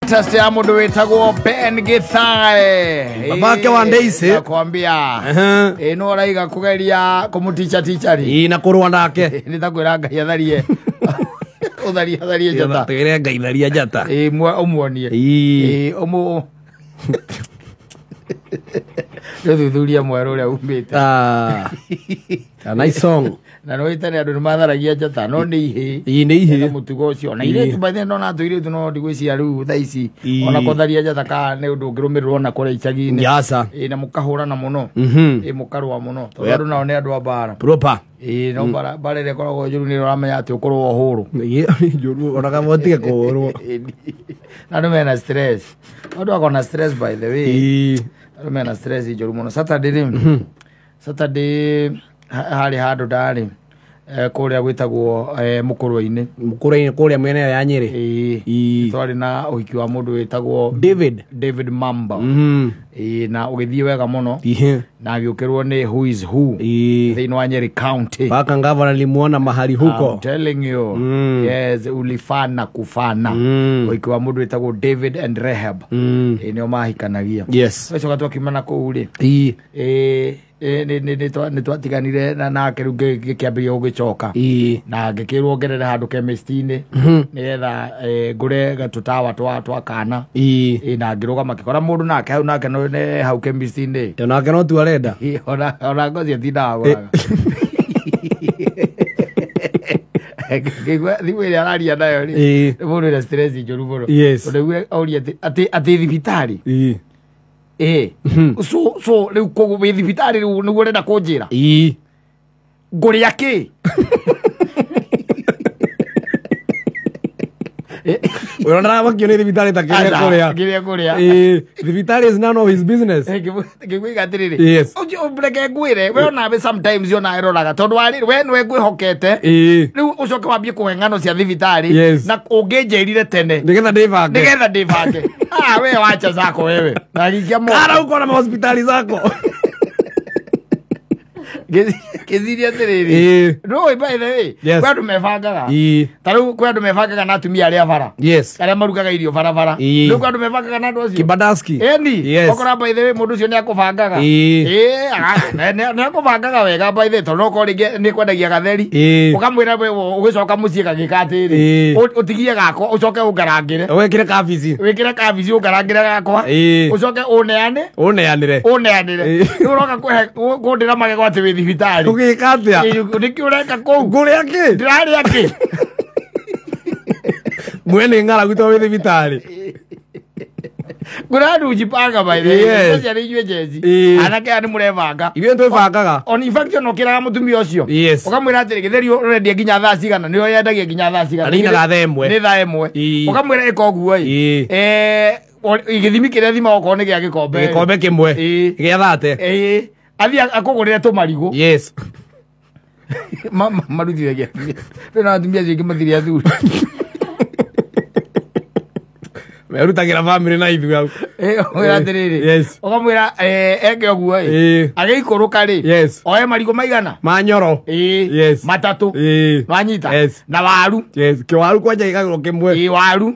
Test ya mundu witagwo Ben Githae. Babake wa Daisy. Nakwambia. No raiga kugeria kumuticha tichari. Ii na kurwa nake. Ni takwira Ngai atharie. Utharie atharie njata. Twire Ngai tharia njata. Ii umuonie. Ii umu Rĩu mwerũ ũrĩa umĩte. Ah. A nice song. Na no itane andũ nĩ matharagia njata no nĩ ihĩ. Ii nĩ ihĩ. Na mũtugo ũcio. Na irĩtu baithe ndona tũirĩtu no ndigwĩciria rĩu thaa ici ona kũtharia njata ka nĩ ũndũ ũngĩrũmĩrĩrwo ona kũrĩa icagi-inĩ. Yasa. Ĩ na mũkahũrana mũno. Ĩ mũkarũa mũno. Tondũ andũ nao nĩ andũ a mbara. Proper. Ĩ no mbara mbara ĩrĩa ĩkoragwo njũru nĩ ũramenya atĩ ũkũrũa ũhũrwo. Njũru ona kama ũtige kũhũrwo. Na andũ mena stress. Andũ akona stress by the way. Andũ mena stress njũru mũno. Saturday rĩ. Saturday harĩ handũ ndarĩ kũrĩa gwĩtagwo Mũkũrwe-inĩ. Mũkũrwe-inĩ kũrĩa mwena ya Nyĩrĩ. Ĩĩ. Twarĩ na ũhiki wa mũndũ wĩtagwo David Mamba. Ĩĩ na ũgĩthiĩ wega mũno. Na agĩũkĩrwo nĩ who is who thĩinĩ wa Nyeri County. Paka ngavana nilimuona mahali huko. I'm telling you. Yes, ulifana kufana. Ũhiki wa mũndũ wĩtagwo David and Rahab. Ĩĩ nĩo mahikanagia. Yes. Ũcoka twakiumana kũu rĩ. Ĩĩ. Ĩĩ nĩ twatiganire na nake rĩu ngĩkĩambĩrĩria gũgĩcoka na ngĩkĩrwo ngerere handũ chemist-inĩ nĩgetha ngũre tũtawa twa kana na ngĩrũgama ngĩkora mũndũ nake hau nake nĩ hau chemist-inĩ nake no tu arenda ona ngozi atindaga agũraga ngĩigua thimũ ĩrĩa araria nayo rĩ nĩ mũndũ wĩna stress njũru mũno tondũ rĩu oria atĩ thibitarĩ. So rĩu wĩ thibitarĩ rĩu nĩguo ũrenda kũnjĩra ngũrĩa kĩ? Ũrona aramakio nĩ thibitarĩ ta kĩrĩa kũrĩa. Kĩrĩa kũrĩa. Thibitarĩ is none of his business. Ngĩkũiga atĩrĩrĩ. Yes. Reke ngwĩre we onawe sometimes ona ĩroraga tondũ warĩ we nĩwe ngwĩhokete. Rĩu ũcoke wambie kũhe ng'ano cia thibitarĩ na ũngĩnjĩrire tene. Nĩgetha ndĩbange. Nĩgetha ndĩbange. Ah, we wacha zako wewe. Na gikia mo. Kara uko na hospitali zako. Kĩciria atĩrĩrĩ. No by the way. Kwĩ andũ mebangaga. Ta rĩu kwĩ andũ mebangaga na atumia arĩa bara. Yes. Arĩa marugaga irio barabara. Rĩu kwĩ andũ mebangaga na andũ acio. Kibadaski. Eni. Yes. Okora by the way mũndũ ũcio nĩ akũbangaga. Ĩĩ, nĩ akũbangaga wega by the way tondũ okorwo rĩngĩ nĩ kwendagia gatheri. Ũkamwĩra we ũgĩcoka mũciĩ gagĩka atĩrĩ. Ũtigie gakwa ũcoke ũngarangĩre. Wĩkĩre kabici. Wĩkĩre kabici ũngarangĩre gakwa. Ũcoke ũneane. Ũneanĩre. Ũneanĩre. Rĩu ũroka kũhe kũndĩra magego atĩ wĩ thibitarĩ. Ũgĩka atĩa? Nĩkĩ ũreka kũu? Ngũrĩa kĩ? Ndĩrarĩa kĩ? Mwene ng'aragu to wĩ thibitarĩ. Kuna andũ njipanga by the way. Especially inyuĩ Gen Z. Anake aya nĩ mũrebanga. Ithuĩ twĩbangaga. On in fact ona ũkĩraga mũtumia ũcio. Yes. Ũkamwĩra atĩrĩ gĩtheri ũrendia nginya thaa cigana nĩyo yendagia nginya thaa cigana. Arinaga thaa ĩmwe. Nĩ thaa ĩmwe. Ũkamwĩra ĩka ũguo ĩ. Gĩthimi kĩrĩa thima okorwo nĩ gĩa gĩkombe. Gĩkombe kĩmwe. Gĩa thate. Athiĩ akũgũrĩre tũmarigũ. Yes. Marutithagia. Rĩu atumia acio aingĩ matirĩ athuri. Merutagĩra bamĩrĩ na ithuĩ hau. Ũkamwĩra atĩrĩrĩ. Yes. Ũkamwĩra eke ũguo ĩ. Agĩikũrũka rĩ. Yes. Oe marigũ maigana? Manyoro. Yes. Matatũ. Nwanyita? Yes. Na waru. Yes. Kĩwaru kwanja gĩkagũrwo kĩmwe. Ĩ waru.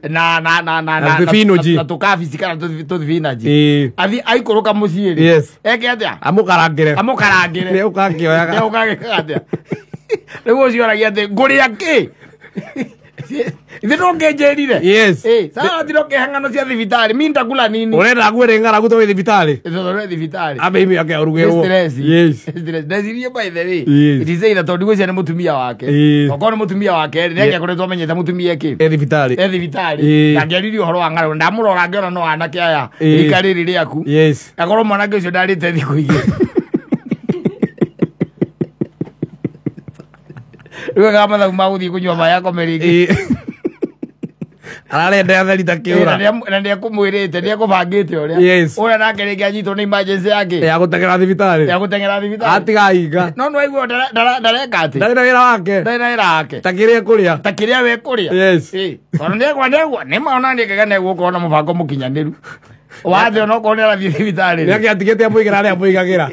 Na na na na na thibinanji. Na tũkabici kana tũthibinanji. Athiĩ aikũrũka mũciĩ rĩ. Yes. Eke atĩa? Amũkarangĩre. Amũkarangĩre. Nĩ ũgakĩoyaga. Nĩ ũgagĩka atĩa? Rĩu ũcio oragia atĩ ngũrĩa kĩ? Ithe ndũngĩnjĩrire. Yes. Sasa ndĩrokeha ng'ano cia thibitarĩ mi nitakula nini? Ũrenda ngwĩre ng'aragu to wĩ thibitarĩ? Tondũ wĩ thibitarĩ. Ambe imi yake arugĩrwo. Stress. Yes. Stress. Ndecirie by the way. Yes. It is either tondũ ndigwĩciria nĩ mũtumia wake. Okorwo nĩ mũtumia wake rĩ, nĩ angĩakoretwo amenyete mũtumia kĩ? E thibitarĩ. E thibitarĩ. Na angĩaririe ũhoro wa ng'aragu ndamũrora ngĩona no anake aya rika rĩrĩ rĩaku. Yes. Akorwo mwanake ũcio ndarĩte thikũ igĩrĩ. Rĩu ekaga mathabu ma gũthiĩ kũnyua maĩ akome rĩngĩ. Ararenda atheri ta kĩũra. Na nĩekũmwĩrĩte nĩekũbangĩte ũrĩa. Yes. Ũrĩa nake rĩngĩ anyitwo nĩ emergency yake. Ya gũteng'era thibitarĩ. Ya gũteng'era thibitarĩ. Atigahinga. No nĩwaigua ndareka atĩ. Ndarĩ na wĩra wake. Ndarĩ na wĩra wake. Ta kĩrĩa ekũrĩa. Ta kĩrĩa we kũrĩa. Yes. Tondũ nĩekwa nĩma ona nĩkega nĩegũkorwo na mũbango mũkinyanĩru. Wathe onokorwo nĩarathiĩ thibitarĩ. Nĩakĩ atigĩte amũigĩra harĩa amũigagĩra.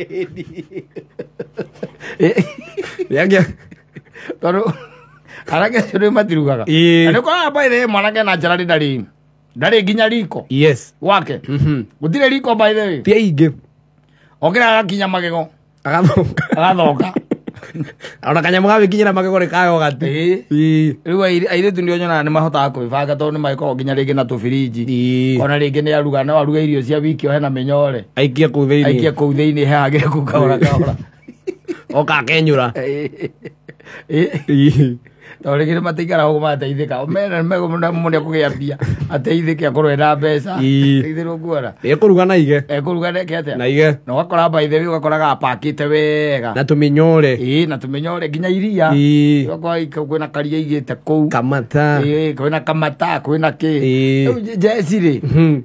Nĩakĩ tondũ anake acio nĩ matirugaga. Na nĩ ũkoraga by the way mwanake na njara ndarĩ Ndarĩ nginya riko. Yes. Gwake. Gũtirĩ riko by the way. Ti aingĩ. Okĩra agakinya magego. Agathonga. Agathonga. Ona kanyamũ gagĩkinyĩra magego nĩ ka yogati. Ĩĩ. Rĩu airĩtu nĩo nyonaga nĩ mahotaga kwĩbanga tondũ nĩ magĩkoragwo nginya rĩngĩ na tũbiriji. Ĩĩ. Ona rĩngĩ nĩ aruga no aruge irio cia wiki ohe na mĩnyore. Aikie kũu thĩinĩ. Aikie kũu thĩinĩ hehagĩre kũu kahora kahora. Oka akenyũra. Ĩĩ. Tondũ rĩngĩ nĩ matiikaraga ũguo magateithĩka. Mena mũndũ nĩekũgĩa mbia ateithĩke akorwo ena mbeca. Ĩĩ. Teithĩrwo kuona. Ekũruga na ige. Ekũruga neke atĩa? Na ige. Na ũgakora by the way ũgakoraga apakĩte wega. Na tũmĩnyore. Ĩĩ na tũmĩnyore nginya iria. Ĩĩ. Ũgakora kwĩna karia igĩte kũu. Kamata. Ĩĩ kwĩna kamata kwĩna kĩ. Ĩĩ. Rĩu Jeci rĩ.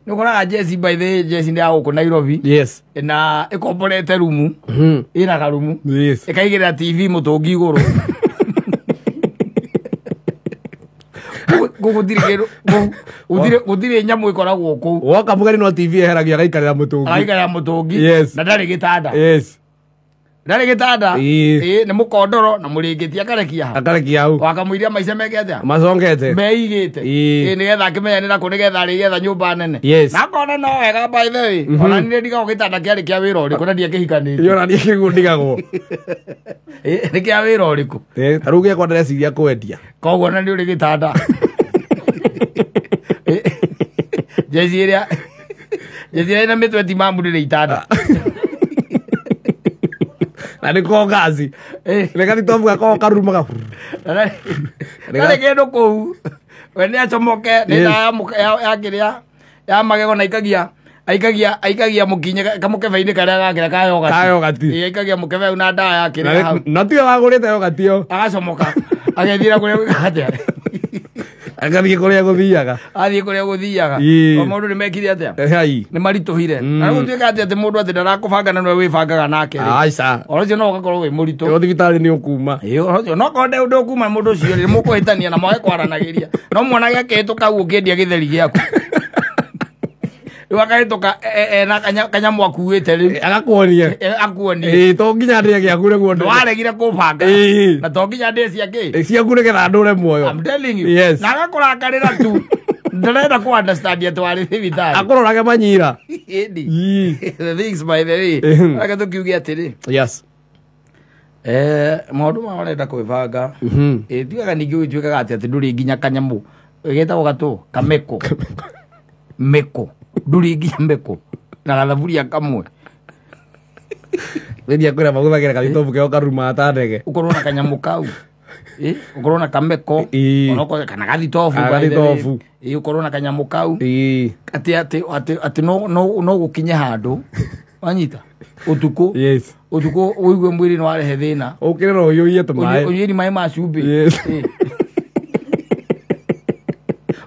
Nĩ ũkoraga Jeci by the way Jeci nĩ ya gũkũ Nairobi. Yes. Na ĩkomborete rumu. Ĩna karumu. Yes. Ĩkaigĩrĩra TV mũtũngi igũrũ. Gũtirĩ nyamũ ĩkoragwo kũu. Woka mũgeni no TV eheragia agaikarĩra mũtũngi. Agaikarĩra mũtũngi. Yes. Na ndarĩ gĩtanda. Yes. Ndarĩ gĩtanda. Ĩĩ. Ĩĩ nĩ mũkondoro na mũrĩngĩti akarekia ha. Akarekia hau. Wakamũiria maica meke atĩa? Macongete. Meigĩte. Ĩĩ. Ĩĩ nĩgetha akĩmenya nĩ nakũ nĩgetha arĩgetha nyũmba nene. Yes. Na akona no wega by the way. Ona niĩ ndigagwo gĩtanda kĩarĩ kĩa wĩra ũrĩkũ na ndiakĩhikanĩtie. Ĩyo na niĩ kĩguo ndigagwo. Ĩĩ nĩ kĩa wĩra ũrĩkũ? Ĩĩ ta rĩu gĩakwa ndĩreciria kwendia. Koguo na nĩ ũrĩ gĩtanda. Jeci ĩrĩa ĩna mĩtwe ti mamu ndĩrĩ itanda. Na nĩ ko ngaci. Nĩ gathitobu gakoragwo karurumaga. Ndarĩ kĩndũ kũu. We nĩ acomoke nĩ ndawa ya kĩrĩa ya magego na aikagia mũkinye kamũkebe-inĩ karĩa gakĩra ka yogati. Ka yogati. Ĩĩ aikagia mũkebe hau na ndawa ya kĩrĩa hau. Na tiwe wagũrĩte yogati ĩyo. Agacomoka. Agethiĩra kũrĩa gwĩkaga atĩa? Agathiĩ kũrĩa gũthiaga. Athiĩ kũrĩa gũthiaga. Ĩĩ. O maũndũ nĩ mekire atĩa? Hai. Nĩ maritũhire. Na rĩu gũtuĩka atĩ mũndũ atĩ ndarakũbanga na nĩwe wĩbangaga nake rĩ. Aca. Ũhoro ũcio no ũgakorwo wĩ mũritũ. Ĩyo thibitarĩ nĩ ũkuma. Ĩĩ ũhoro ũcio no korwo ndũkuma mũndũ ũcio rĩ mũkũhĩtania na mwage kwaranagĩria. No mwanage akĩhĩtũka hau ũkĩendia gĩtheri gĩaku. Rĩu akahĩtũka ena kanyamũ akuĩte rĩu. Agakuonie. Akuonie. Ĩĩ to nginya ndĩe gĩaku nĩguo ndũre. Ndwaregire kũbanga. Ĩĩ. Na to nginya ndĩe cia kĩ? Ciaku nĩgetha ndũre muoyo. I'm telling you. Yes. Na agakũrakarĩra tu. Ndarenda kũ understand atĩ warĩ thibitarĩ. Akũrorage manyira. Ĩni. Ĩĩ. The things by the way. Reke tũkiuge atĩrĩ. Yes. Maũndũ maya marenda kwĩbanga. Ĩĩ tugaga ningĩ gũtuĩkaga atĩ ndũrĩ nginya kanyamũ. Getagwo gatũ kameko. Meko. Ndũrĩ nginya meko. Na gathaburia kamwe. Rĩrĩa kwĩra mahũthagĩra gathitobu keo karurumaga ta ndege. Ũkorwo na kanyamũ kau. Ĩĩ ũkorwo na kameko. Ĩĩ. Onokorwo kana gathitobu. Kana gathitobu. Ĩĩ ũkorwo na kanyamũ kau. Ĩĩ. Atĩ no gũkinye handũ. Wanyita? Ũtukũ. Yes. Ũtukũ ũigue mwĩrĩ nĩ warehe thĩna. Ũkĩre na ũhiũhie tũmaĩ. Ũnyuĩri maĩ ma cumbĩ. Yes. Ĩĩ.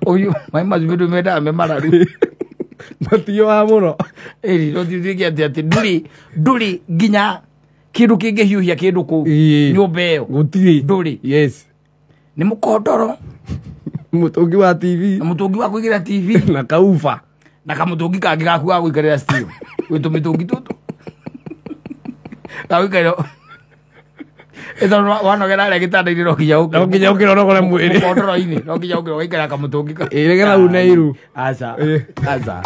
Ũyũ maĩ ma cumbĩ ndũmendaga me mararu. Matiũhaga mũno. Ĩĩ no tuĩke atĩ ndũrĩ nginya kĩndũ kĩngĩhiũhia kĩndũ kũu. Ĩĩ. Nyũmba ĩyo. Gũtirĩ. Ndũrĩ. Yes. Nĩ mũkondoro. Mũtũngi wa TV. Na mũtũngi wa kũigĩrĩra TV. Na kauba. Na kamũtũngi kangĩ gaku ga gũikarĩra steel. Gwĩ tũmĩtũngi tũtũ. Ga gũikarĩra. Ĩtondũ wanogera harĩa gĩtanda-inĩ no nginya ũkĩre. No nginya ũkĩre ũnogore mwĩrĩ. Mũkondoro-inĩ no nginya ũkĩre ũgaikara kamũtũngi ka. Ĩĩ nĩgetha une iru. Aca. Ĩĩ. Aca.